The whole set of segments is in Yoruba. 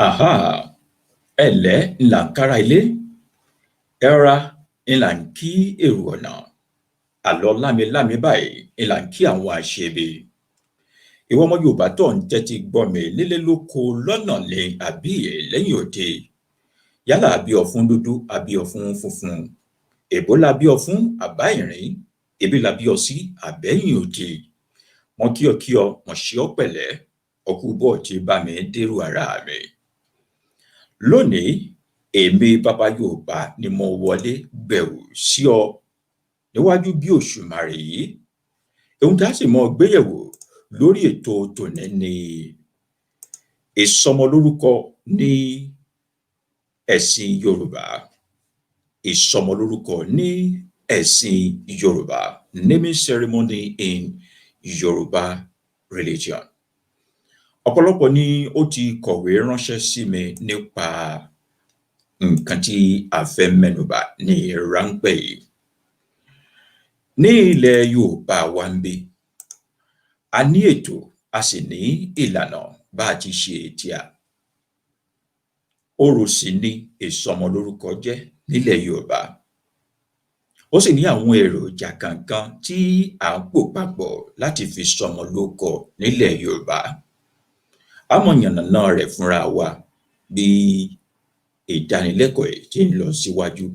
Àháà, ẹ ǹlẹ́ ń là ń kárá ilé, ẹ rọra ń là ń kí èrò ọ̀nà, àlọ lámilámi báyìí ń là ń kí àwọn aṣebi. Ìwọ ọmọ Yorùbá tó ń tẹ́tí gbọ́ mi nílé lóko lọ́nà ni àbí lẹ́yìn òde. Yálà a bí ọ fún dúdú, a bí ọ fún funfun. Èbó la bí ọ fún àbá ìrín, ibí la bí ọ sí àbẹ́yìn odi. Mo kí ọ kí ọ, mo ṣe ọ́ pẹ̀lẹ́, o kú bó o ti bá mi dérò ara mi. Lónìí, èmi bàbá Yorùbá ni mo wọlé gbẹ̀wù sí ọ níwájú bí òṣùmàrè yìí. Ohun tá a sì mọ́ gbéyẹ̀wò lórí ètò tòní ni ìsọmọlórúkọ ní ẹ̀sìn Yorùbá. Ìsọmọlórúkọ ní ẹ̀sìn Yorùbá, naming ceremony in Yorùbá religion. Ọ̀pọ̀lọpọ̀ ni ó ti kọ̀wé ránṣẹ́ sí mi nípa nǹkan tí a fẹ́ mẹ́nubà ní ráńpẹ́ yìí. Ní ilẹ̀ Yorùbá wa ńbí, a ní ètò, a sì ní ìlànà bá a ti ṣe tíá. Orò sì ni ìsọmọlórúkọ jẹ́ nílẹ̀ Yorùbá. Ó sì ní àwọn èròjà kọ̀ọ̀kan tí à ń pò papọ̀ láti fi sọmọ lórúkọ nílẹ̀ Yorùbá. Á máa yànnàná rẹ̀ fúnra wa bí ìdánilẹ́kọ̀ọ́ yìí tí ń lọ síwájú.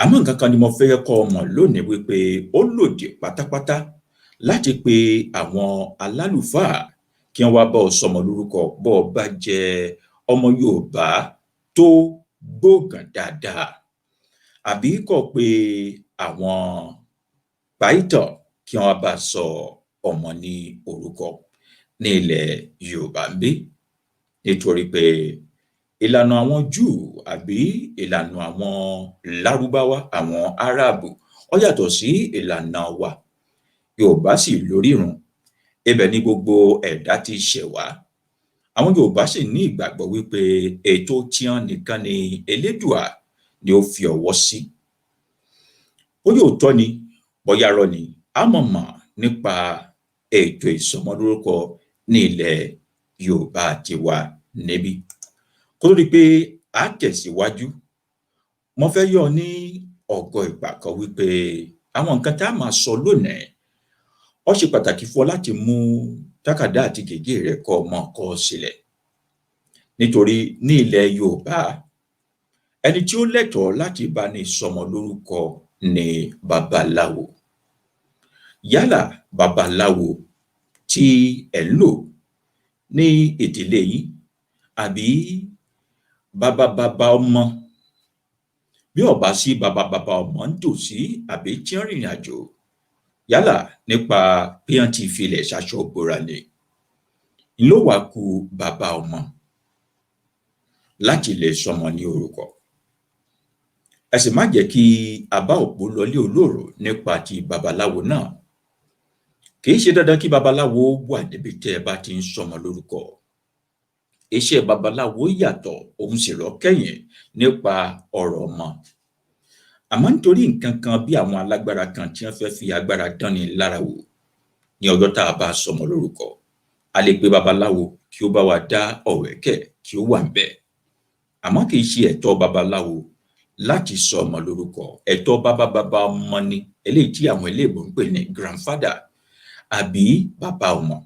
Àmọ́ nǹkan kan ni mo fẹ́ kọ́ ọ mọ̀ lónìí wípé ó lòdì pátápátá láti pe àwọn alálùfáà kí wọ́n wá bá ọ sọmọ lórúkọ bó o bá jẹ́ ọmọ Yorùbá tó gbóògàn dáadáa, àbí kó o pe àwọn pàìtọ̀ kí wọ́n bá sọ ọmọ ní orúkọ ní ilẹ̀ Yorùbá ńbí, nítorí pé ìlànà àwọn Júù àbí ìlànà àwọn Lárúbáwá, àwọn Áràbù, ó yàtọ̀ sí ìlànà wa. Yorùbá sì lórírun, ibẹ̀ ni gbogbo ẹ̀dá ti ṣẹ̀ wá. Àwọn Yorùbá sì ní ìgbàgbọ́ wípé ètò tiwọn nìkan ni Elédùà ni ó fi ọwọ́ sí. Bóyá òótọ́ ni, bóyá irọ́ ni, á mọ̀ mọ̀ nípa ètò ìsọmọlórúkọ ní ilẹ̀ Yorùbá tiwa níbí. Kó tó di pé á tẹ̀síwájú, mo fẹ́ yọ́ ọ ní ọ̀gọ ìpàkọ́ wípé àwọn nǹkan tá máa sọ lónìí, ó ṣe pàtàkì fún ọ láti mú tákàdá àti gègé rẹ kó o máa kọ ọ́ sílẹ̀. Nítorí ní ilẹ̀ Yorùbá, ẹni tí ó lẹ́tọ̀ọ́ láti bá ní sọmọ lórúkọ ni babaláwo. Yálà babaláwo tí ẹ̀ ń lò ní ìdílé yín àbí bàbá bàbá ọmọ. Bí ò bá sí bàbá bàbá ọmọ nítòsí àbí tí wọ́n rìnrìn àjò, yálà nípa bí wọ́n ti filẹ̀ ṣaṣọ bora ni, ń ló wá ku bàbá ọmọ láti lè sọmọ ní orúkọ. Ẹ sì má jẹ́ kí a bá òpó lọlé olóòró nípa ti babaláwo náà. Kìí ṣe dandan kí babaláwo wà níbi tẹ́ ẹ bá ti ń sọmọ lórúkọ. Iṣẹ́ babaláwo yàtọ̀, òun sì ló kẹ́yìn nípa ọ̀rọ̀ ọmọ. Àmọ́ nítorí nǹkan kan bí àwọn alágbára kan tí wọ́n fẹ́ fi agbára dánni lára wò ní ọjọ́ tá a bá sọmọ lórúkọ, a lè pe babaláwo kí ó bá wa dá ọ̀wẹ́kẹ̀ kí ó wà ńbẹ̀. Àmọ́ kìí ṣe ẹ̀tọ́ babaláwo láti sọ ọmọ lórúkọ. Ẹ̀tọ́ bàbá bàbá ọmọ ni, eléyìí tí àwọn eléèbó ń pè ní grandfather àbí bàbá ọmọ.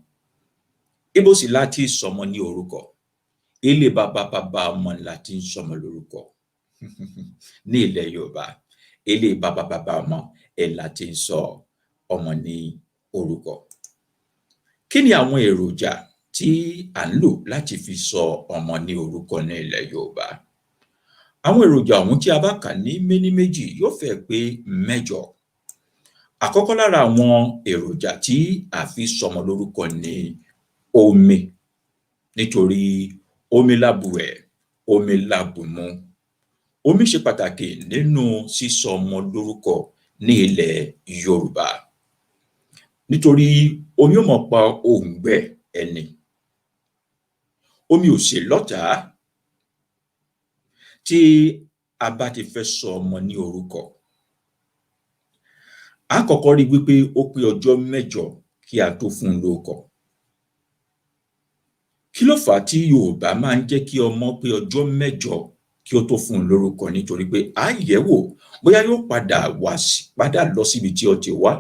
Ibo sì la ti sọmọ ní orúkọ? Ilé bàbá bàbá ọmọ la ti ń sọmọ lórúkọ. Ní ilẹ̀ Yorùbá, ilé bàbá bàbá ọmọ ẹ̀ la ti ń sọ ọmọ ní orúkọ. Kí ni àwọn èròjà tí à ń lò láti fi sọ ọmọ ní orúkọ ní ilẹ̀ Yorùbá? Àwọn èròjà ọ̀hún tí a bá kà ní méní méjì yóò fẹ́ẹ̀ pé mẹ́jọ. Àkọ́kọ́ lára àwọn èròjà tí à fi sọmọ lórúkọ ni omi, nítorí omi la bùwẹ̀, omi la bùmu. Omi ṣe pàtàkì nínú sísọ ọmọ lórúkọ ní ilẹ̀ Yorùbá. Nítorí omi ó máa pa òǹgbẹ ẹni. Omi ò sì lọ́tàá. Tí a bá ti fẹ́ sọ ọmọ ní orúkọ, á kọ́kọ́ rí wípé ó pé ọjọ́ mẹ́jọ kí a tó fún un lórúkọ. Kí ló fà á tí Yorùbá máa ń jẹ́ kí ọmọ pé ọjọ́ 8 kí ó tó fún un lórúkọ? Nítorí pé á yẹ̀ wò bóyá yóò padà wá padà lọ síbi tí ó ti wá.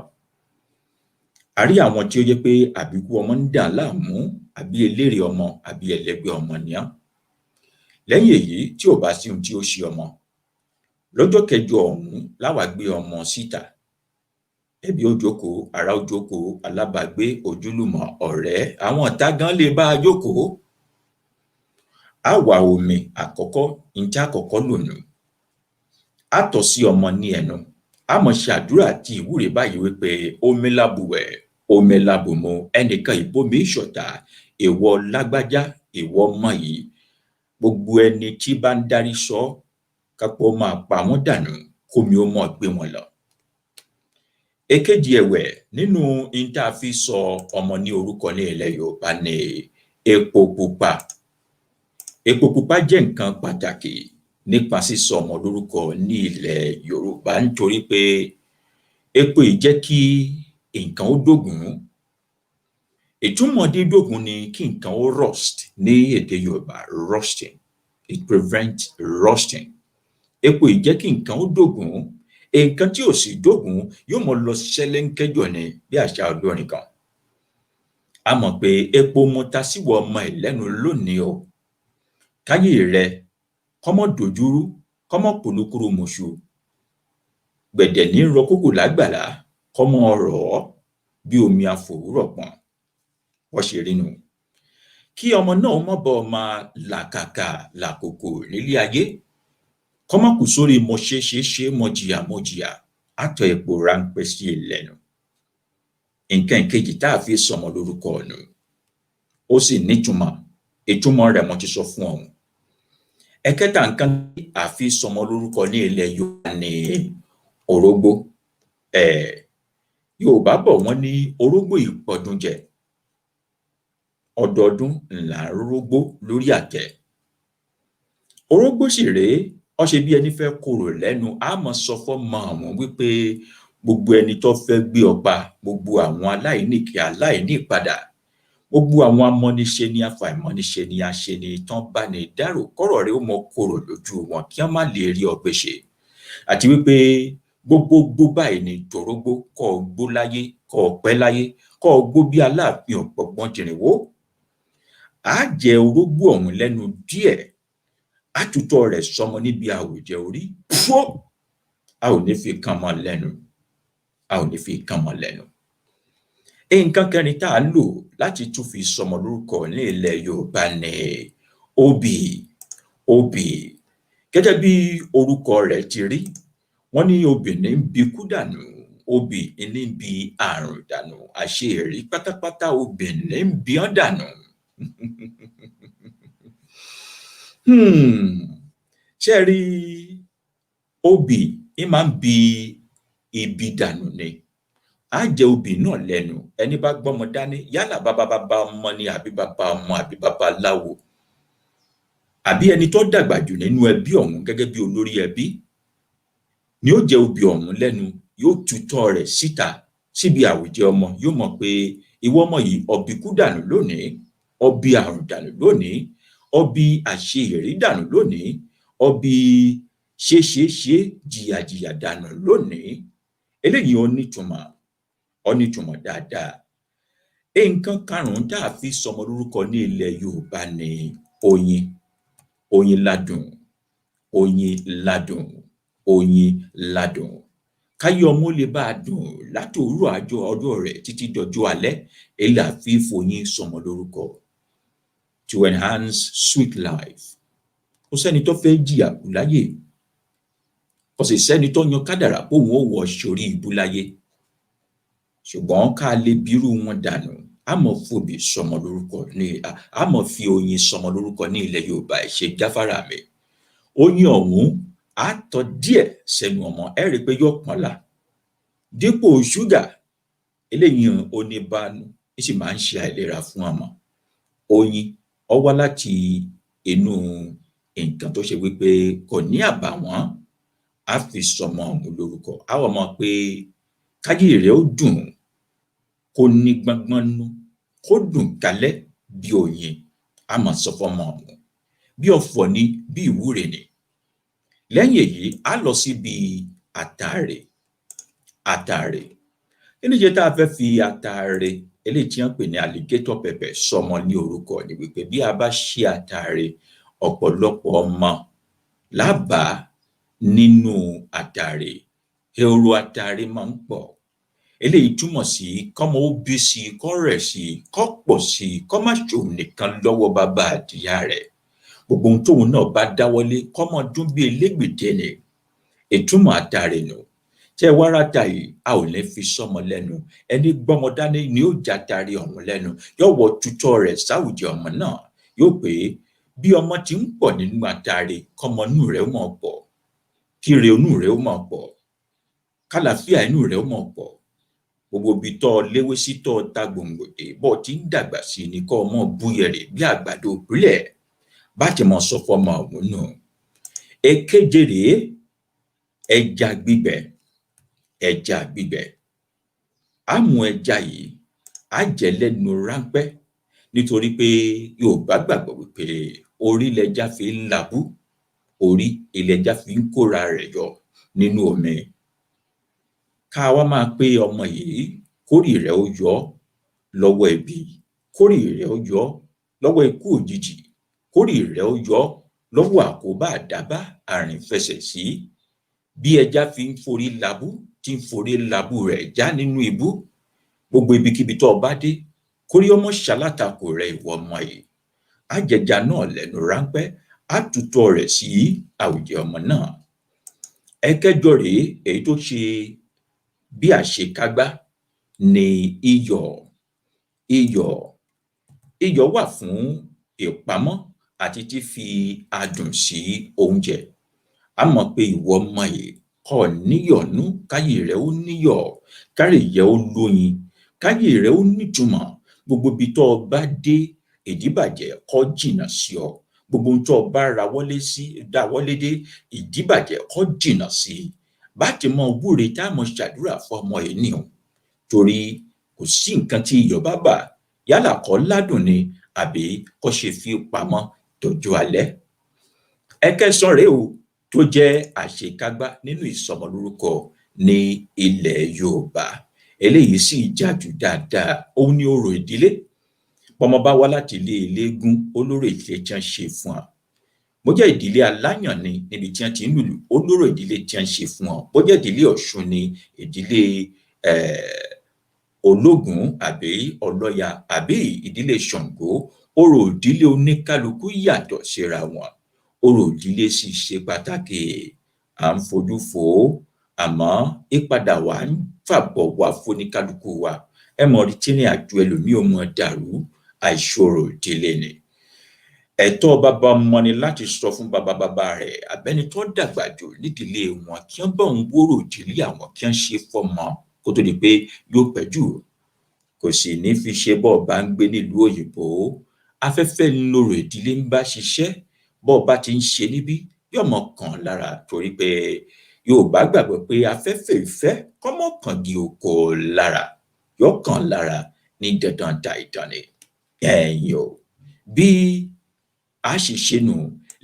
A rí àwọn tí ó jẹ́ pé àbíkú ọmọ ń dà láàmú, àbí elérè ọmọ, àbí ẹlẹgbẹ́ ọmọ ni wọ́n. Lẹ́yìn èyí, tí ò bá sí ohun tí ó ṣe ọmọ, lọ́jọ́ kẹjọ ọ̀hún lá wá gbé ọmọ síta. Ẹbí ó jókòó, ará ó jókòó, alábàágbé, ojúlùmọ̀, ọ̀rẹ́, àwọn ìta gan lè bá a jókòó. Á wá omi àkọ́kọ́, n tí á kọ́kọ́ lò nù. Á tọ́ sí ọmọ ní ẹnu. Á máa ṣe àdúrà àti ìwúre báyìí wí pé omi labùwẹ̀, omi labùmu, ẹnìkan ì bómi ṣọ̀tá, ìwọ lágbájá, ìwọ ọmọ yìí, gbogbo ẹni tí bá ń dárí sọ ọ́, kápá ó máa pa wọ́n dànù, kómi ó máa gbé wọn lọ. Èkejì ẹ̀wẹ̀ nínú n tá a fi sọ ọmọ ní orúkọ ní ilẹ̀ Yorùbá ni epo pupa. Epo pupa jẹ́ nǹkan pàtàkì nípa sísọ ọmọ lórúkọ ní ilẹ̀ Yorùbá nítorí pé epo yìí jẹ́ kí nǹkan ó dógùn-ún. Ìtúmọ̀ dídógùn-ún ni kí nǹkan ó rust ní èdè Yorùbá, rusting. It prevents rusting. Epo yìí jẹ́ kí nǹkan ó dógùn-ún. Nǹkan tí ò sì dógùn-ún yóò máa lọ ṣẹ́lẹ́ńkẹ́jọ̀ ni bí àṣà olórin kan. A mọ̀ pé epo mo ta síwọ ọmọ yìí lẹ́nu lónìí o, káyé rẹ kó má dojúrú, kó má polúkúrúmuṣu. Gbẹ̀dẹ̀ ní rọ kókò lágbàlá, kó máa rọ̀ ọ́ bí omi afòwúrọ̀ pọ̀n. Bó ṣe rí nù. Kí ọmọ náà má bàa máa làkàkà làkòkò nílé ayé, kó má kú sórí mo ṣe ṣe ṣe, mo jìyà mo jìyà, á tọ́ epo ráńpẹ́ sí i lẹ́nu. Nǹkan ìkejì tá a fi sọmọ lórúkọ nù. Ó sì nítumọ̀, ìtumọ̀ rẹ̀ mo ti sọ fún ọ. Ẹ̀kẹta nǹkan tí a fi sọmọ lórúkọ ní ilẹ̀ Yorùbá ni orógbó. Yorùbá bọ̀, wọ́n ní orógbó ì pọdún jẹ. Ọdọọdún là ń rórógbó lórí àtẹ. Orógbó sì rèé, ó ṣe bí ẹni fẹ́ korò lẹ́nu. Á máa sọ fọ́mọ ọ̀hún wí pé gbogbo ẹni tó fẹ́ gbé ọ pa, gbogbo àwọn aláìníkẹ́, aláìnípadà, gbogbo àwọn amọ́niṣeni, afàìmọ́niṣeni, aṣeni tán bá ní dárò, kọ́rọ̀ rẹ ó mọ korò lójú wọn kí wọ́n má lè rí ọ gbé ṣe. Àti wí pé gbogbogbó báyìí ni torógbó, kọ́ ọ gbó láyé, kọ́ ọ pẹ́ láyé, kọ́ ọ gbó bí Aláàfin ọ̀gbọ̀ngbọ̀n tìrìnwó. Á jẹ orógbó ọ̀hún lẹ́nu díẹ̀, á tutọ́ rẹ̀ sọmọ níbi àwùjẹ orí. Fó! A ò ní fi kán mọ́ lẹ́nu. A ò ní fi kán mọ́ lẹ́nu. Nǹkan kẹrin tá a lò láti tún fi sọmọ lórúkọ ní ilẹ̀ Yorùbá ni obì. Obì. Gẹ́gẹ́ bí orúkọ rẹ̀ ti rí, wọ́n ní obì ní ń bikú dànù, obì ní ń bi àrùn dànù, àṣeèrí pátápátá obì ní ń bi ọ́n dànù. Ṣé ẹ rí obì ń máa ń bi ibi dànù ni. Á jẹ obì náà lẹ́nu. Ẹni bá gbọ́mọ dání, yálà bàbá bàbá ọmọ ni, àbí bàbá ọmọ, àbí babaláwo, àbí ẹni tó dàgbà jù nínú ẹbí ọ̀hún gẹ́gẹ́ bí olórí ẹbí ni ó jẹ obì ọ̀hún lẹ́nu, yóò tutọ́ rẹ̀ síta síbi àwùjẹ ọmọ, yóò mọ̀ pé ìwọ ọmọ yìí, ọbí kú dànù lónìí, ọbí àrùn dànù lónìí, ọbí àṣeyìrí dànù lónìí, ọbí ṣe ṣe ṣe jìyàjìyà dànù lónìí. Eléyìí ó nítumọ̀, ó nítumọ̀ dáadáa. Nǹkan karùn-ún tá a fi sọmọ lórúkọ ní ilẹ̀ Yorùbá ni oyin. Oyin ládùn, oyin ládùn, oyin ládùn. Káyé ọmọ lè bá a dùn látòwúrọ̀ àjọ ọjọ́ rẹ̀ títí dọjọ́ alẹ́, èyí là fi foyin sọmọ lórúkọ. To enhance sweet life. Kò sẹ́ni tó fẹ́ jìyà kú láyé. Kò sì sẹ́ni tó yan kádàrá póun ó wọ ṣorí ibú láyé. Ṣùgbọ́n ká lè bírú wọn dànù, á mọ̀ fobì sọmọ lórúkọ ní, á mọ̀ fi oyin sọmọ lórúkọ ní ilẹ̀ Yorùbá. Ẹ ṣe gáfárà mi. Oyin ọ̀hún á tọ́ díẹ̀ sẹ́nu ọmọ, ẹ rí i pé yóò pọ́nlá. Dípò ṣúgà, eléyìí ó ní bánú, ó sì máa ń ṣe àìlera fún ọmọ. Oyin ó wá láti inú nǹkan tó ṣe wí pé kò ní àbàwọ́n, á fi sọmọ ọ̀hún lórúkọ. Á wá mọ̀ pé káyé rẹ̀ ó dùn, kó ní gbọ́ngbọ́n nú, kó dùn kálẹ́ bí oyin. Á máa sọ fọ́mọ ọ̀hún bí ọfọ̀ ni, bí ìwúre ni. Lẹ́yìn èyí, á lọ síbi àtàrè. Àtàrè, kí ní ṣe tá a fẹ́ fi àtàrè eléyìí tí wọ́n ń pè ní alligator pepper sọmọ ní orúkọ ni wí pé bí a bá ṣe àtàrè, ọ̀pọ̀lọpọ̀ ọmọ lá bàá nínú àtàrè. Ehoro àtàrè máa ń pọ̀. Eléyìí túmọ̀ sí kọ́mọ ó bí sí i, kó rẹ̀ sí i, kó pọ̀ sí i, kó má ṣòun nìkan lọ́wọ́ bàbá àtìyá rẹ̀. Gbogbo ohun tóun náà bá dáwọ́lé, kó máa dún bí elégbèdé ni. Ìtúmọ̀ àtàrè nù. Ṣé ẹ wá ráta yìí, a ò ní fi sọ́mọ lẹ́nu. Ẹni gbọ́mọ dání ni ó jatare ọ̀hún lẹ́nu, yóò wọ tutọ́ rẹ̀ sáwùjẹ ọmọ náà, yóò pé bí ọmọ ti ń pọ̀ nínú atare, kọ́mọ inú rẹ̀ ó máa pọ̀, kíre inú rẹ̀ ó máa pọ̀, kálàáfíà inú rẹ̀ ó máa pọ̀. Gbogbo ibi tọ́ ọ léwé sí, tọ́ ọ ta gbòǹgbò dé, bọ́ ọ ti ń dàgbà sí ni kọ́ ọ mọ́ búyẹ̀rì bí àgbàdo ìbílẹ̀. Bá ti mọ sọ fọ́mọ ọ̀hún nù. Èkeje rèé, ẹja gbígbẹ. Ẹja gbígbẹ, á mú ẹja yìí, á jẹ lẹ́nu ráńpẹ́, nítorí pé Yorùbá gbàgbọ́ wí pé orí lẹja fi ń labú, orí lẹja fi ń kóra rẹ̀ yọ nínú omi. Ká wá máa pé ọmọ yìí, kórí rẹ̀ ó yọ ọ́ lọ́wọ́ ibi, kórí rẹ̀ ó yọ ọ́ lọ́wọ́ ikú òjijì, kórí rẹ̀ ó yọ ọ́ lọ́wọ́ àkóbá, àdábá, àrìnfẹsẹ̀sí. Bí ẹja fi ń forí labú, tí ń forí labú rẹ̀ já nínú ibú, gbogbo ibikíbi tó o bá dé, kórí ó má ṣalátakò rẹ, ìwọ ọmọ yìí. Á jẹja náà lẹ́nu ráńpẹ́, á tutọ́ rẹ̀ sí àwùjẹ ọmọ náà. Ẹ̀kẹjọ rèé, èyí tó ṣe bí àṣekágbá ni iyọ̀. Iyọ̀, iyọ̀ wà fún ìpamọ́ àti fífi adùn sí oúnjẹ. Á mọ̀ pé ìwọ ọmọ yìí, kọ́ ọ níyọ̀ nú, káyé rẹ ó níyọ̀, káyé rẹ ó lóyin, káyé rẹ ó nítumọ̀. Gbogbo ibi tó o bá dé, ìdíbàjẹ́ kó jìnnà sí ọ. Gbogbo ohun tó o bá rawọ́lé sí, dáwọ́lé dé, ìdíbàjẹ́ kó jìnnà sí i. Bá ti mọ wúre tá a mọ ṣàdúrà fún ọmọ yìí nìhun, torí kò sí nǹkan tí iyọ̀ bá bà, yálà kó ládùn ni àbí kó ṣe fi pamọ́ dọjọ́ alẹ́. Ẹ̀kẹsàn rèé o, tó jẹ́ àṣekágbá nínú ìsọmọlórúkọ ní ilẹ̀ Yorùbá. Eléyìí sì jájú dáadáa, òun ni orò ìdílé. Bọ́mọ bá wá láti ilé eléégún, ó lórò ìdílé tí wọ́n ṣe fún wọn. Bó jẹ́ ìdílé aláyàn ni, níbi tí wọ́n ti ń lùlù, ó lórò ìdílé tí wọ́n ṣe fún wọn. Bó jẹ́ ìdílé Ọ̀ṣun ni, ìdílé Ológùn àbí Ọlọ́ya àbí ìdílé Ṣàngó, orò ìdílé oníkálukú yàtọ̀ síra wọn. Orò ìdílé sì ṣe pàtàkì. À ń fojú fò ó, àmọ́ ìpadà wá ń fàbọ̀ wá fóníkálukú wa. Ẹ mọ̀ rí tírìn àjò ẹlòmíì ó mọ dàrú, àìṣorò ìdílé ni. Ẹ̀tọ́ bàbá ọmọ ni láti sọ fún bàbá bàbá rẹ̀ àbẹ́ni tó dàgbà jù nídìílé wọn kí wọ́n bá òun wórò ìdílé àwọn, kí wọ́n ṣe fọ́mọ kó tó di pé yóò pẹ́ jù. Kò sì ní fi ṣe bọ́ ọ bá ń gbé nílùú òyìnbó. Afẹ́fẹ́ ńlorò ìdílé ń bá ṣiṣẹ́. Bọ́ ọ bá ti ń ṣe níbí, yóò mọ kàn lára, torí pé Yorùbá gbàgbọ́ pé afẹ́fẹ́ ìfẹ́ kọ́mọ́ kàngi oko lára, yóò kàn lára ní dandan dàìdàn ni. Ẹ̀yin o, bí a ṣe ṣe nù.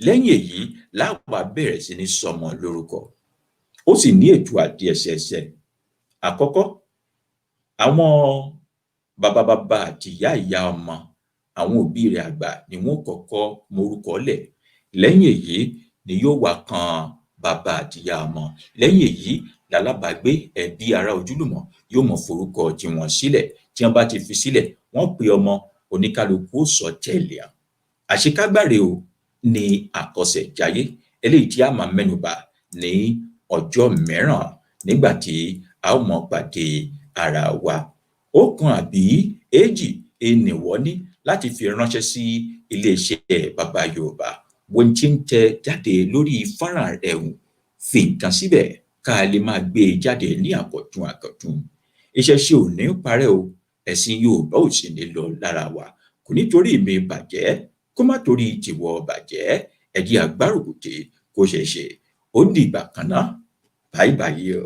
Lẹ́yìn èyí láwàá bẹ̀rẹ̀ sí ní sọmọ lórúkọ. Ó sì ní ètò àti ẹsẹẹsẹ. Àkọ́kọ́, àwọn bàbá bàbá àti ìyá ìyá ọmọ, àwọn òbí rẹ̀ àgbà ni wọ́n kọ́kọ́ morúkọ lẹ̀. Lẹ́yìn èyí ni yóò wá kan bàbá àti ìyá ọmọ. Lẹ́yìn èyí lalábàágbé, ẹbí, ará, ojúlùmọ̀ yóò mọ forúkọ tiwọn sílẹ̀. Tí wọ́n bá ti fi sílẹ̀, wọ́n pe ọmọ, oníkálukú ó sọ tẹ̀lé. Àṣekágbá rèé o ní àkọsẹ̀jayé, eléyìí tí a máa mẹ́nubà ní ọjọ́ mìíràn nígbà tí a ó mọ pàdé ara wa. Ọ̀kan àbí èjì ènìwọ́ ní láti fi ránṣẹ́ sí iléeṣẹ́ Bàbá Yorùbá. Ohun tí ń tẹ jáde lórí fọ́nrán rẹ̀ hùn, fi nǹkan síbẹ̀ ká lè máa gbé e jáde ní àkọ̀tun àkọ̀tun. Ìṣẹ̀ṣe ò ní parẹ́ o, ẹ̀sìn Yorùbá ò sì ní lọ lára wa. Kò nítorí mi bàjẹ́, kó má torí tìwọ bàjẹ́. Ẹ jẹ́ a gbárùkù tì kó ṣeé ṣe. Ó dìgbà kan ná. Bye bye o.